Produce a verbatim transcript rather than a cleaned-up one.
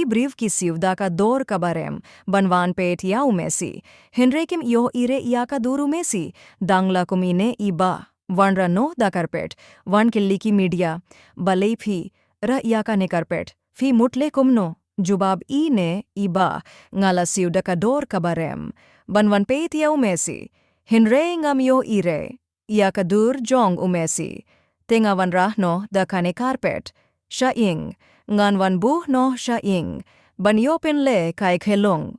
briew ki siew da ka dor kaba rem, ban wan peit ïa u Messi. Hynrei kim ïoh i re ïa ka dur u Messi, dang la kum ine i ba. Wanrah noh da carpet, wan kylli ki media. Balei phi rah ïa kane carpet? Phi mut leh kumno? Jubab ine i ba, nga la siew da ka dor kaba rem, ban wan peit ïa u Messi. Hynrei ngam ïoh i re ïa ka dur jong u Messi. Te nga wanrah noh da kane carpet sha ïing, ngan wan buh noh sha ïing, ban ïoh pynleh kai khelong.